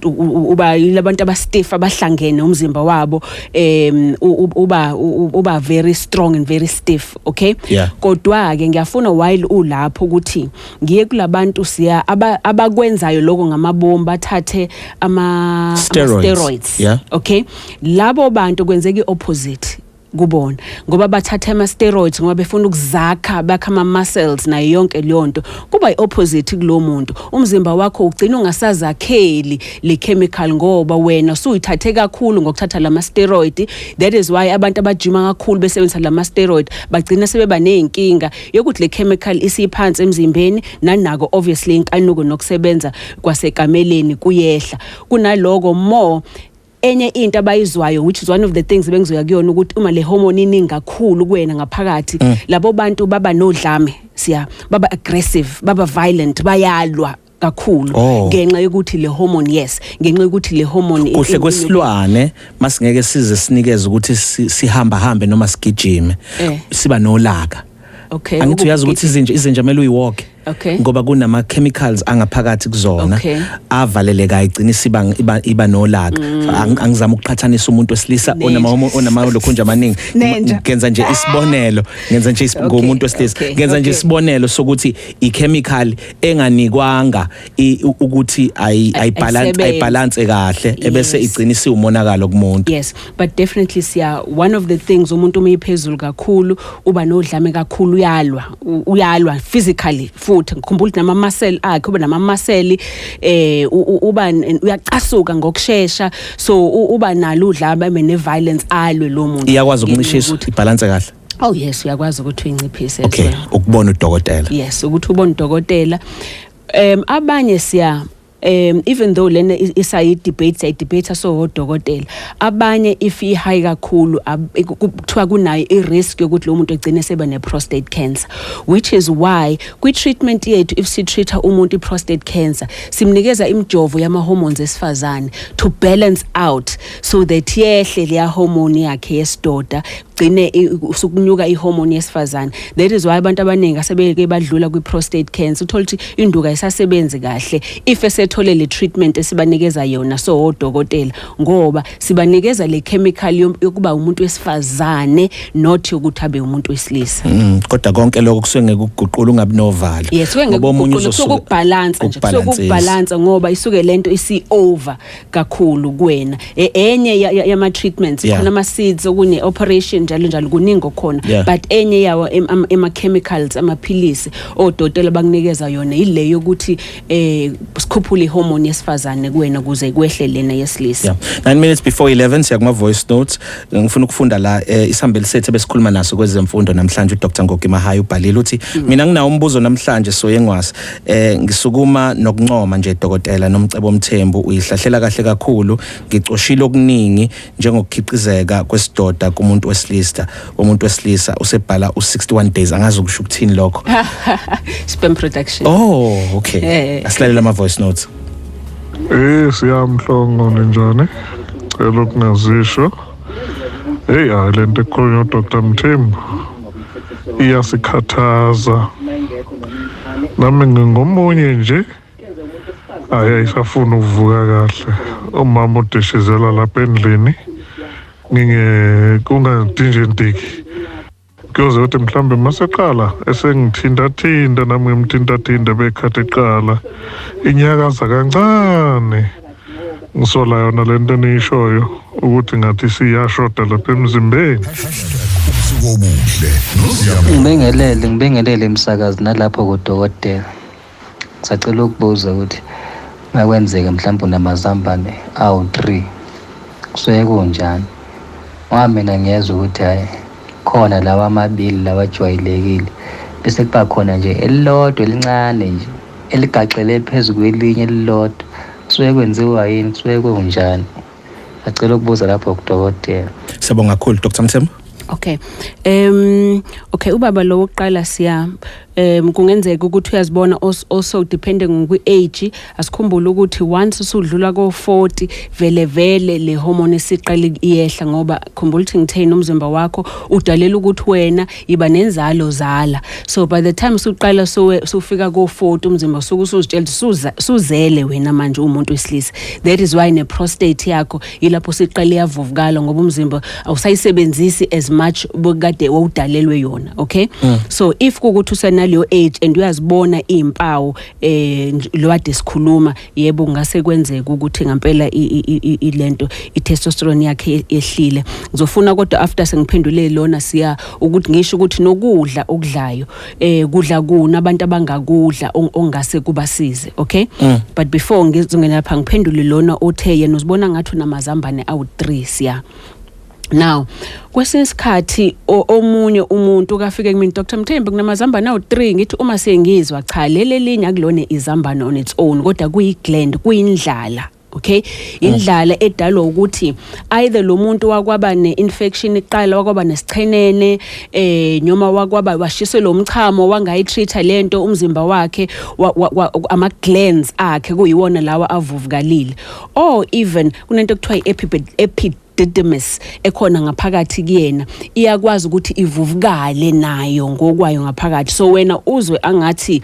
[SPEAKER 2] uba yilabantu abastiff, abahlangene umzimba wabo, uba very strong and very stiff, okay? Kodwa ke ngiyafuna while ulapho ukuthi ngiye kulabantu siya abakwenzayo lokho ngamabomu, bathathe ama
[SPEAKER 3] Steroids.
[SPEAKER 2] Steroids. Okay, labo bantu kwenzeka iopposite kubona ngoba bathatha ama steroids ngoba befuna ukuzakha, bakha ama muscles nayo yonke leyo nto. Kuba iopposite kulo muntu, umzimba wakho ugcina ungasazakheli le chemical ngoba wena usuyithathe kakhulu ngokuthatha lama steroid. That is why abantu abajima kakhulu besebenzisa lama steroid bagcina sebeba nezinkinga yokuthi le chemical isiphansi emzimbeni, nanako obviously inkanuko nokusebenza kwasekameleni kuyehla. Kunaloko more enye into abayizwayo, which is one of the things bengizoya kuyona, ukuthi uma le hormone iningi kakhulu kuwena ngaphakathi, labo bantu baba nodlame siya, baba aggressive, baba violent, bayalwa kakhulu ngenxa yokuthi le hormone, yes, ngenxa yokuthi le hormone
[SPEAKER 3] Kuhle kwesilwane masingeke size sinikeze ukuthi sihamba hambe noma sigijime, siba nolaka. Angithi uyazi ukuthi izinja kumele uyiwalk ngoba kunama chemicals angaphakathi kuzona avaleleka, igcina isiba iba nolaka. Angizama ukuqhathanisa umuntu wesilisa onama lokhunja amaningi.
[SPEAKER 2] Nenja.
[SPEAKER 3] Ngenza nje isibonelo, ngenza nje ngomuntu wesilisa, ngenza nje isibonelo sokuthi i-chemical enganikwanga ukuthi ayibalance
[SPEAKER 2] Ayisebenzi.
[SPEAKER 3] Ayibalance kahle ebese igcina isiwumonakalo kumuntu.
[SPEAKER 2] Yes, but definitely siya, one of the things, umuntu uma iphezulu kakhulu uba nodlame kakhulu, uyalwa, uyalwa physically. Futhi ngikhumbula ukuthi nama muscle akhe, uba nama muscle, uba uyacasuka ngokusheshsha, so uba nalo udlame, abe ne violence, alwe lo muntu.
[SPEAKER 3] Iyakwazi ukuncishiswa ibalance kahle?
[SPEAKER 2] Oh yes, uyakwazi ukuthi uyinciphise as well.
[SPEAKER 3] Ukubona udokotela.
[SPEAKER 2] Yes, ukuthi ubone udokotela. Abanye siya, even though lena isayi debate, siyayi debate so odokotela, abanye if i high kakhulu kuthiwa kunayo i risk yokuthi lo muntu egcine seba ne prostate cancer, which is why kwi treatment yethu, if si treat umuntu i prostate cancer, simnikeza imijovo yama hormones esifazane to balance out so that yehle leya hormone yakhe yesidoda, gcine usukunyuka ihormone yesifazane. That is why abantu abaningi asebeke badlula kwi-prostate cancer, uthola ukuthi induku ayisasebenzi kahle if esethole le treatment esibanikeza yona so odokotela, ngoba sibanikeza le chemical yokuba umuntu wesifazane, not yokuthi abe umuntu wesilisa.
[SPEAKER 3] Kodwa konke lokho kusuke ngeke ukuguqula ungabi novalo.
[SPEAKER 2] Yes, kusuke
[SPEAKER 3] Ngoba omunye
[SPEAKER 2] ngekuguqula, kusuke ukubhalansa nje, kusuke
[SPEAKER 3] ukubhalansisa.
[SPEAKER 2] Ukubhalansa ngoba isuke lento isi over kakhulu kuwena. Enye yama treatments, khona ama seeds, okunye operation, njalo njalo, kuningi okukhona, but enye yawo ema chemicals, amaphilisi odokotela bakunikeza yona ile yokuthi sikhuphule ihormone yesifazane kuwena ukuze kwehle lena yesilisa.
[SPEAKER 3] Yeah. 9 minutes before 11, siya kuma voice notes. Ngifuna ukufunda la isihambeli sethu ebesikhuluma naso kwezemfundo namhlanje, uDr Ngoki Mahaye, ubhalile uthi, "Mina nginawo umbuzo namhlanje soyengwasi. Ngisukuma nokuncoma nje dokotela Nomcebo Mthembu, uyihlahlela kahle kakhulu. Ngicoshile okuningi njengokukhiqizeka kwesidoda kumuntu wesilisa. Umuntu wesilisa usebhala u61 days, angazi ukusho ukuthini lokho."
[SPEAKER 2] Sperm production.
[SPEAKER 3] Oh, okay. Asilalela ama voice notes.
[SPEAKER 4] Siyamhlongo, ninjani? Cela ukungazisho. Hey, hayi, lento ekhulunywa uDr Mthembu iyasikhathaza. Nami ngingomunye nje. Hayi, ayisafuna ukuvuka kahle. Umama udishizela lapha endlini. Nginge kungadinje. Kuyoze ukuthi mhlambe maseqala esengithinta-thinta, nami ngimthinta-thinta, bekhathi eqala inyakaza kancane. Ngisola yona lento eniyishoyo ukuthi ngathi siyashoda lapha emzimbeni.
[SPEAKER 1] Ubusuku obuhle noSiyabonga.
[SPEAKER 5] Ngibingelele, ngibingelele emsakazi nalapho kudokotela. Ngisacela ukubuza ukuthi makwenzeka mhlawumbe unamazambane awu-3, kusuke kunjani? Ngoba mina ngiyezwa ukuthi hhayi, khona lawa amabili lawa ajwayelekile, bese kuba khona nje elilodwa elincane nje eligaxele phezu kwelinye elilodwa. Kusuke kwenziwa yini? Kusuke kunjani? Ngicela ukubuza lapho kudokotela.
[SPEAKER 3] Siyabonga kakhulu, Dr Mthembu.
[SPEAKER 2] Okay. Okay, ubaba lo wokuqala siya, kungenzeka ukuthi uyazibona, also depending ngokwi age. Asikhumbule ukuthi once usudlula ko 40, vele vele le hormone isiqala iyehla, ngoba khumbula ukuthi ngitheni, umzimba wakho udalela ukuthi wena iba nenzalo, zala. So by the time usuqala sufika ko 40, umzimba usuke usuzitshela ukuthi suzele wena manje umuntu wesilisa. That is why ne prostate yakho ilapho siqala iyavuvukala, ngoba umzimba awusayisebenzisi as much bokade wawudalelwe yona, okay? So if kukuthi usenaleyo age and uyazibona izimpawu lo ade sikhuluma, yebo, kungase kwenzeka ukuthi ngempela ilento i-testosterone yakhe yehlile. Ngizofuna kodwa after sengiphendule lona siya ukuthi ngisho ukuthi nokudla okudlayo, kudla kuna abantu abangakudla ongase kubasize, okay? But before ngizongena lapha, ngiphendule lona othe yena uzibona ngathi unamazambane awu3 siya. Now kwesinye isikhathi omunye umuntu kafike kumina, "Dr Mthembu, kunamazambane awu3." Ngithi uma sengizwa, cha, leli elinye akulona izambane on its own, kodwa kuyi gland, kuyindlala, okay? Indlala edalwa ukuthi either lo muntu wakwaba ne-infection iqala, wakwaba nesichenene, noma wakwaba washiswe lo mchamo, wangayitreat lento, umzimba wakhe ama glands akhe kuyiwona lawa avuvukalile, or even kunento ekuthiwa i-epididymitis. epididymis ekhona ngaphakathi kuyena iyakwazi ukuthi ivuvukale nayo ngokwayo ngaphakathi. So wena uzwe angathi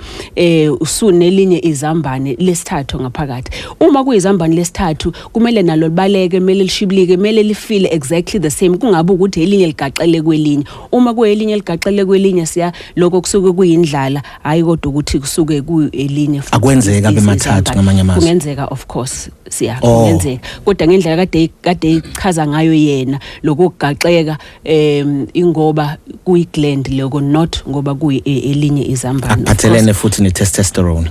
[SPEAKER 2] usunelinye izambane lesithathu ngaphakathi. Uma kuyizambane lesithathu, kumele nalo libaleke, kumele lishibilike, kumele lifile exactly the same, kungabe ukuthi elinye ligaxele kwelinye. Uma kuyelinye ligaxele kwelinye, siya lokho kusuke kuyindlala, hayi kodwa ukuthi kusuke kuyelinye futhi.
[SPEAKER 3] Akwenzeki abe mathathu
[SPEAKER 2] izambane.
[SPEAKER 3] Ngamanye amazwi.
[SPEAKER 2] Kungenzeka, of course, siya
[SPEAKER 3] Oh.
[SPEAKER 2] kungenzeka, kodwa ngendlela kade ichaza ngayo yena lokugaxeka, ingoba kuyi gland lokho, not ngoba kuyi elinye izambane. Of course,
[SPEAKER 3] Akuphathelene futhi ne-testosterone?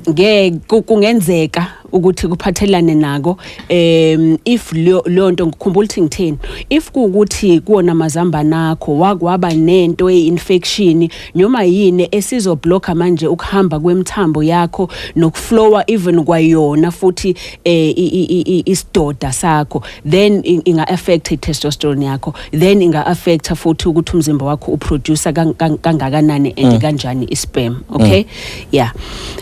[SPEAKER 2] Ngeke, kungenzeka ukuthi kuphathelane nako. If leyo nto, ngikhumbula ukuthi ngitheni, if kuwukuthi kuwona amazambane akho wakwaba nento ye-infection noma yini esizobhlocka manje ukuhamba kwemthambo yakho nokuflowa even kwayona futhi isidoda sakho, then inga affect i-testosterone yakho, then inga affect futhi ukuthi umzimba wakho uproduce kangakanani and kanjani isperm, okay? Yeah,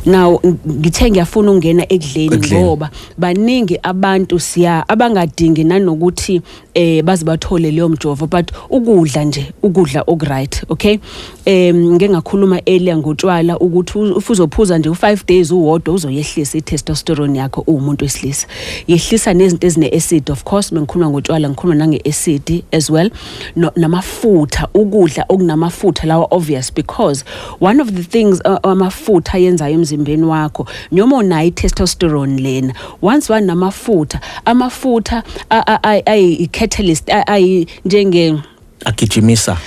[SPEAKER 2] now ngithe ngiyafuna ukungena ekudleni
[SPEAKER 3] Ekudleni.
[SPEAKER 2] ngoba baningi abantu, siya, abangadingi nanokuthi baze bathole leyo mjovo, but ukudla nje, ukudla okuright, okay? Ngeke ngakhuluma earlier ngotshwala ukuthi if uzophuza nje u5 days uwodwa, uzoyehlisa i-testosterone yakho uwumuntu wesilisa, yehlisa nezinto ezine acid. Of course, mengikhuluma ngotshwala ngikhuluma nange acid as well, no, namafutha, ukudla okunamafutha lawa obvious, because one of the things amafutha ayenzayo emzimbeni wakho, noma unayo i-testosterone lena, once wanamafutha, amafutha ayi-catalyst, ayi njenge
[SPEAKER 3] Agijimisa,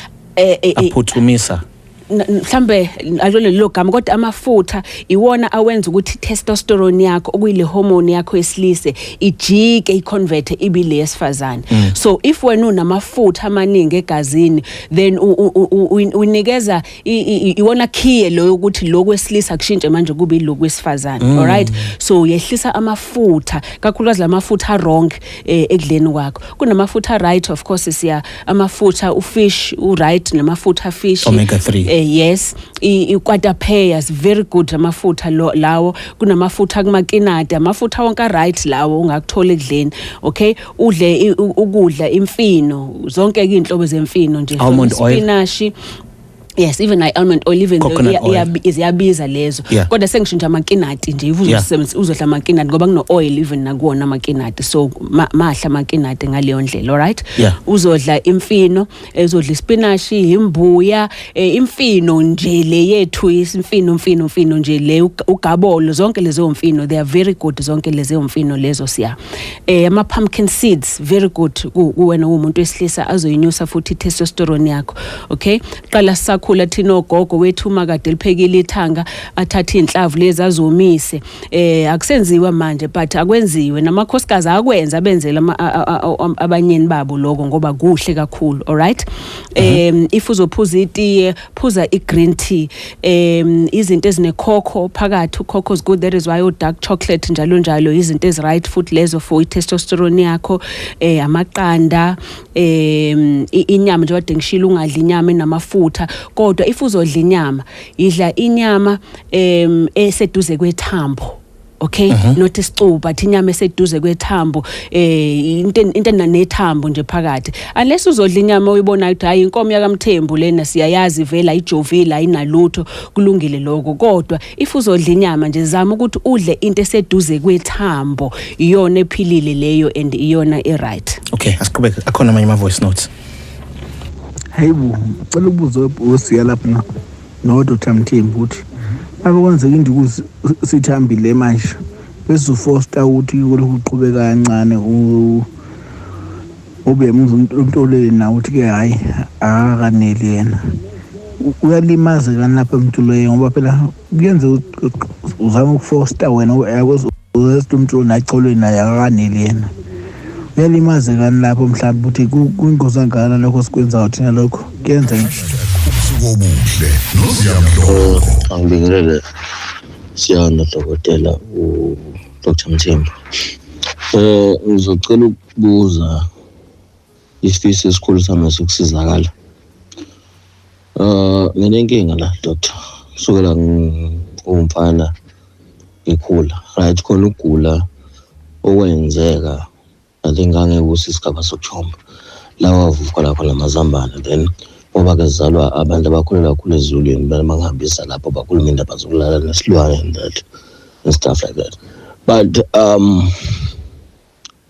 [SPEAKER 3] aphuthumisa.
[SPEAKER 2] Mhlambe alole lelo gama, kodwa amafutha iwona awenza ukuthi testosterone yakho, okuyile hormone yakho yesilise, ijike, iconvert ibe le yesifazane. So if wena unamafutha amaningi egazini, then unikeza iwona key lo ukuthi lokwesilisa kushintshe manje kube ilokwesifazane, alright? So yehlisa amafutha, kakhulukazi lamafutha wrong ekudleni kwakho. Kunamafutha right, of course, siya amafutha ufish u right, namafutha fish.
[SPEAKER 3] Omega 3.
[SPEAKER 2] Yes, ikwatapeya is very good, amafutha lawo. Kunamafutha kumakinati, amafutha wonke right lawo ungakuthola ekudleni, okay? Udle ukudla imfino, zonke ke inhlobo zemfino nje, from
[SPEAKER 3] Almond oil.
[SPEAKER 2] spinach. Yes, even like almond oil, even though
[SPEAKER 3] Coconut oil.
[SPEAKER 2] ziyabiza lezo, kodwa sengishintsha amakinati nje, if uzosebenzisa uzodla amakinati ngoba kuno oil even nakuwona amakinati, so mahla amakinati ngaleyo ndlela, alright? Uzodla imfino, uzodla ispinach, imbuya, imfino nje le yethu, imfino, mfino, mfino nje le, ugabolo, zonke lezo mfino, they are very good zonke lezo mfino lezo, siya. Ama pumpkin seeds, very good kuwena umuntu wesilisa, azoyinyusa futhi testosterone yakho, okay? Qala sisakhula thina, ogogo wethu uma kade liphekile ithanga, athathe inhlavu lezi azomise. Akusenziwa manje, but akwenziwe namakhosikazi akwenza, abenzela abanyeni babo lokho ngoba kuhle kakhulu, alright? If uzophuza itiye, phuza i-green tea, izinto ezinekhokho phakathi, ukhokho is good, that is why o-dark chocolate njalo njalo, izinto ezi-right futhi lezo for i-testosterone yakho. Amaqanda, inyama nje kade ngishilo, ungadli inyama enamafutha, kodwa if uzodla inyama, idla inyama eseduze kwethambo, okay? Not isicubu, but inyama eseduze kwethambo, into enanethambo nje phakathi, unless uzodla inyama oyibona ukuthi hayi, inkomo yakaMthembu lena, siyayazi vela ijovile, ayinalutho, kulungile lokho. Kodwa if uzodla inyama nje, zama ukuthi udle into eseduze kwethambo, iyona ephilile leyo and iyona e-right.
[SPEAKER 3] Okay, asiqhubeke, akhona amanye ama-voice notes.
[SPEAKER 6] Hayibo, cela ukubuza webhosi yalapha no Dr Mthembu ukuthi ake kwenzeka induku sithambile manje, bese ufosta ukuthi kulokhu kuqhubeka kancane, ube umuntu olele nawe, ukuthi ke hayi, akakaneli yena, uyalimaza kani lapha emntulweni? Ngoba phela kuyenzeka uzama ukufosta wena, uyakwazi umuntu nacolweni naye akakaneli yena, uyalimaza kani lapho? Mhlawumbe ukuthi kuyingozi kangakanani lokho sikwenzayo thina, lokho kuyenzeka.
[SPEAKER 1] Ubusuku obuhle noZiyamdlongo.
[SPEAKER 7] Angibingelele siyana dokotela u Dr Mthembu. Ngizocela ukubuza, isifiso esikhulu sami sokusizakala. Nginenkinga la, doctor. Kusukela ngumfana ngikhula. Right, khona ukugula okwenzeka. I think ngangekuso isigaba sokuthomba la wavuka lapho namazambane. Then ngoba-ke sizalwa abantu abakhulela kakhulu ezulwini, bangihambisa lapho bakhuluma indaba zokulala nesilwane and that and stuff like that. But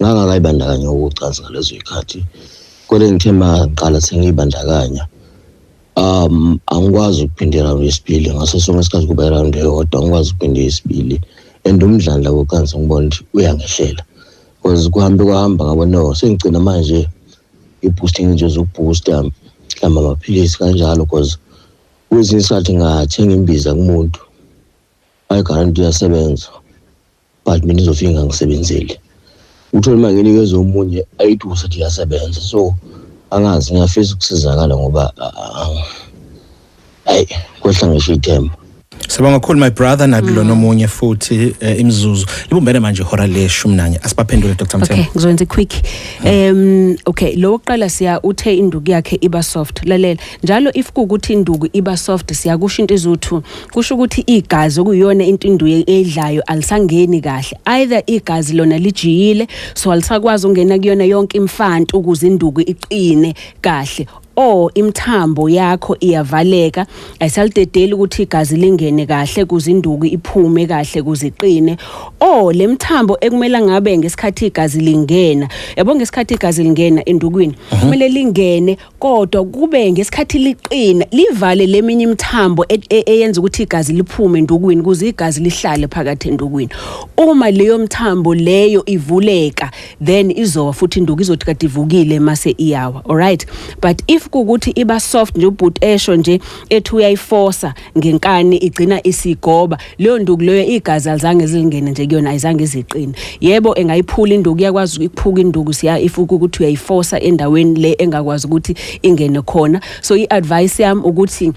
[SPEAKER 7] ngangakayibandakanya ukucansi ngalezo y'khathi, kodwa ngithe maqala sengiyibandakanya, angikwazi ukuphinda iround yesibili. Ngaso sonke isikhathi kuba iround eyodwa, angikwazi ukuphinda yesibili, and umdlandla wocansi ngibona ukuthi uyangehlela, because kuhambe kwahamba ngabona, no, sengigcina manje i-boosting nje, zokuboosta mhlawumbe amaphilisi kanjalo, because kwesinye isikhathi ngathenga imbiza kumuntu, ayi-guarantee iyasebenza, but mina izofika ingangisebenzeli. Uthole uma nginikeza omunye, ayithi usethi iyasebenza. So angazi, ngiyafisa ukusizakala ngoba hayi, kwehla ngisho ithemba.
[SPEAKER 3] Sibonga kakhulu, my brother. Nakulo nomunye futhi imizuzu libumbene manje ihora le-11, asibaphendule, Dr Mthembu.
[SPEAKER 2] Okay, ngizokwenza quick. Okay, lo wokuqala, siya, uthe induku yakhe iba soft. Lalela, njalo if kuukuthi induku iba soft, siyakusho into ezuthu, kusho ukuthi igazi, okuyiyona into induku edlayo, alisangeni kahle. Either igazi lona lijiyile, so alisakwazi ukungena kuyona yonke imfantu ukuze induku iqine kahle, or imithambo yakho iyavaleka, ayisalidedeli ukuthi igazi lingene kahle kuze induku iphume kahle, kuze iqine, or le mthambo ekumele ngabe ngesikhathi igazi lingena, yabo, ngesikhathi igazi lingena indukwini, kumele lingene, kodwa kube ngesikhathi liqina, livale leminye imithambo eyenza ukuthi igazi liphume endukwini, kuze igazi lihlale phakathi endukwini. Uma leyo mthambo leyo ivuleka, then izowa futhi induku, izothi kade ivukile mase iyawa. Alright, but if kukuthi iba soft nje, ubhuti esho nje ethi uyayiforsa ngenkani, igcina isigoba leyo nduku leyo, igazi alizange zilingene nje kuyona, ayizange iziqine. Yebo, engayiphula induku, iyakwazi ukuphuka induku, siya, if ukuthi uyayiforsa endaweni le engakwazi ukuthi ingene khona. So i-advice yami ukuthi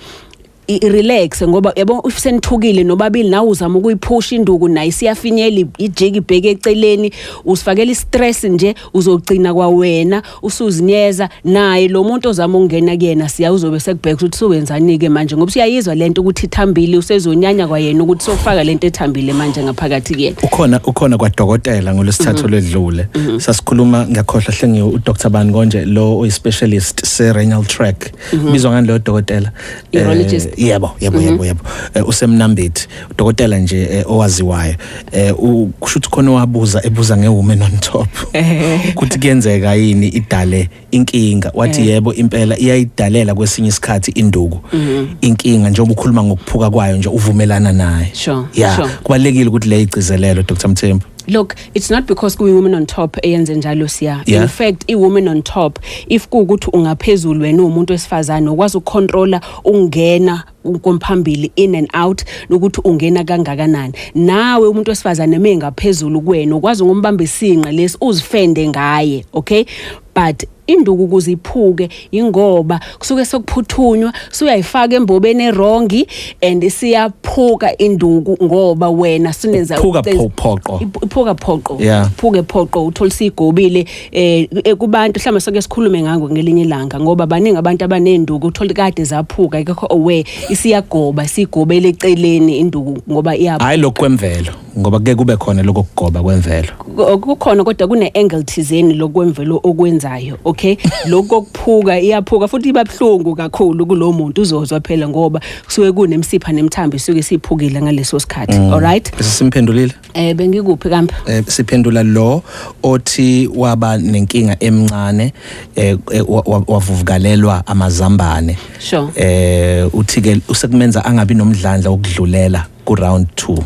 [SPEAKER 2] i-relax, ngoba yabo, if senithukile nobabili, nawe uzama ukuyiphusha induku, naye isiyafinyela, ijiki ibheke eceleni, usifakela i-stress nje, uzogcina kwawena usuzinyeza, naye lo muntu ozama ukungena kuyena, siya, uzobe sekubheka ukuthi suwenzani-ke manje, ngoba usuyayizwa lento ukuthi ithambile, usezonyanya kwayena ukuthi sofaka lento ethambile manje ngaphakathi kuyena.
[SPEAKER 3] Ukhona kwadokotela ngolwesithathu olwedlule, sasikhuluma, ngiyakhohlwa, hlengiwe, uDr bani konje lo oyi-specialist se-renal tract, bizwa ngani leyo dokotela?
[SPEAKER 2] Urologist.
[SPEAKER 3] Yebo. Usemnambithi, udokotela nje owaziwayo. Kusho ukuthi khona wabuza, ebuza nge-woman on top, ukuthi kuyenzeka yini idale inkinga. Wathi yebo, impela iyayidalela kwesinye isikhathi induku inkinga, njengoba ukhuluma ngokuphuka kwayo nje, uvumelana naye. Yeah. Kubalekile ukuthi le igcizelelo, Dr Mthembu.
[SPEAKER 2] Look, it's not because kuyi-woman on top eyenze njalo, siya. In fact, i-woman on top, if kuwukuthi ungaphezulu wena uwumuntu wesifazane, ukwazi ukucontrola ungena komphambili in and out, nokuthi ungena kangakanani. Nawe umuntu wesifazane mengaphezulu kuwena, ukwazi ngombamba isinqa lesi, uzifende ngaye, okay? But induku ukuze iphuke, ingoba kusuke sekuphuthunywa, suyayifaka embobeni e-wrong and isiyaphuka induku, ngoba wena sinenza
[SPEAKER 3] Iphuka phoqo.
[SPEAKER 2] Iphuka phoqo. Iphuke phoqo, uthola sigobile kubantu. Mhlawumbe soke sikhulume ngako ngelinye ilanga, ngoba baningi abantu abanenduku, uthola kade zaphuka, akekho aware, isiyagoba, sigobele eceleni induku ngoba iya
[SPEAKER 3] Hayi, lokhu kwemvelo, ngoba kuke kube khona lokho kugoba kwemvelo.
[SPEAKER 2] Kukhona, kodwa kune angle thizeni lokwemvelo okwenzayo, okay? Lokho kokuphuka, iyaphuka futhi iba buhlungu kakhulu kulo muntu, uzozwa phela, ngoba kusuke kunemsipha nemthambo isuke siphukile ngaleso sikhathi. Alright.
[SPEAKER 3] Bese simphendulile.
[SPEAKER 2] Bengikuphi kambe?
[SPEAKER 3] Siphendula lo othi waba nenkinga emncane, wavuvukalelwa amazambane. Uthi ke usekumenza angabi nomdlandla wokudlulela ku round 2.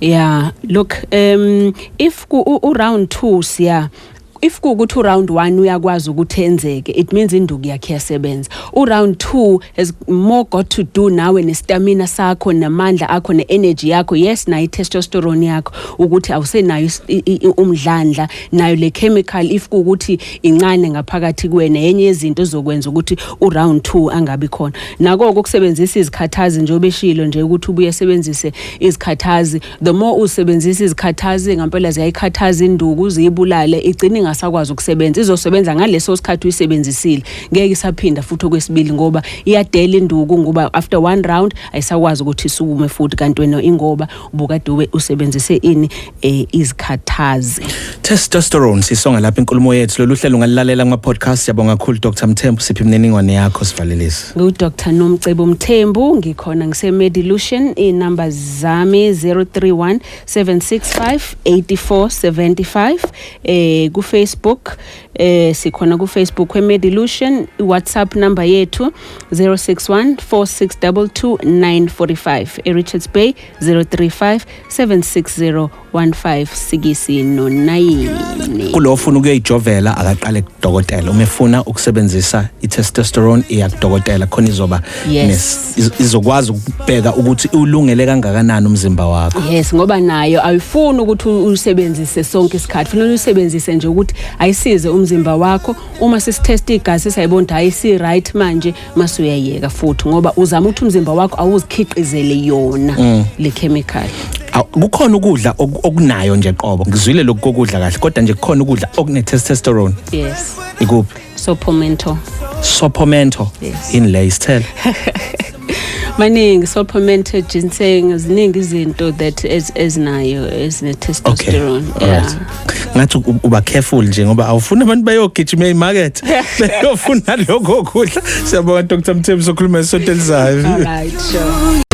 [SPEAKER 2] Yeah, look, if ku u round 2, siya, if kuwukuthi u-round 1 uyakwazi ukuthi enzeke, it means induku yakhe iyasebenza. U-round 2 has more got to do nawe nestamina sakho, namandla akho, ne-energy yakho, yes, nayo i-testosterone yakho, ukuthi awusenayo umdlandla, nayo le chemical, if kuwukuthi incane ngaphakathi kuwena, yenye yezinto ezokwenza ukuthi u-round 2 angabi khona. Nako ukusebenzisa izikhathazi nje, obeshilo nje ukuthi ubuye esebenzise izikhathazi, the more usebenzisa izikhathazi, ngampela ziyayikhathaza induku, ziyibulale, igcine. ingasakwazi ukusebenza. Izosebenza ngaleso sikhathi uyisebenzisile, ngeke isaphinda futhi okwesibili, ngoba iyadela induku, ngoba after one round ayisakwazi ukuthi isukume futhi. Kanti wena ingoba ubukade ube usebenzise ini, izikhathazi.
[SPEAKER 3] Testosterone. Sisonga lapha inkulumo yethu. Lolu hlelo ungalilalela kuma podcast. Siyabonga kakhulu, Dr Mthembu. Siphi imininingwane yakho, sivalelise?
[SPEAKER 2] NguDr Nomcebo Mthembu, ngikhona, ngise-Medilution. Iy'namba zami 031 765 8475. Ku-Facebook, sikhona ku-Facebook we-Medilution. I-WhatsApp number yethu 061 4622 945. E-Richards Bay 035 760 15 no 9.
[SPEAKER 3] Kulo ofuna ukuyijovela, akaqale kudokotela. Uma efuna ukusebenzisa i-testosterone, iya kudokotela khona izoba izokwazi ukubheka ukuthi ulungele kangakanani umzimba wakho.
[SPEAKER 2] Yes, ngoba nayo ayifuni ukuthi uyisebenzise sonke isikhathi, funa uyisebenzise nje ukuthi ayisize umzimba wakho. Uma sisitest igazi, sayibona ukuthi ayisi right manje, mase uyayeka futhi, ngoba uzama ukuthi umzimba wakho awuzikhiqizele yona le chemical.
[SPEAKER 3] Kukhona ukudla okunayo nje qobo? Ngizwile lokhu kokudla kahle, kodwa nje kukhona ukudla okune testosterone?
[SPEAKER 2] Yes.
[SPEAKER 3] Ikuphi?
[SPEAKER 2] Saw palmetto.
[SPEAKER 3] Saw palmetto?
[SPEAKER 2] Yes.
[SPEAKER 3] Yini le, isithelo?
[SPEAKER 2] Maningi, saw palmetto, ginseng, ziningi izinto that ezinayo, ezine testosterone.
[SPEAKER 3] Alright. Ngathi uba careful nje, ngoba awufuni abantu bayogijima emarket beyofuna lokho kudla. Siyabonga, Dr Mthembu, sokhuluma esonto elizayo.
[SPEAKER 2] All right, sure.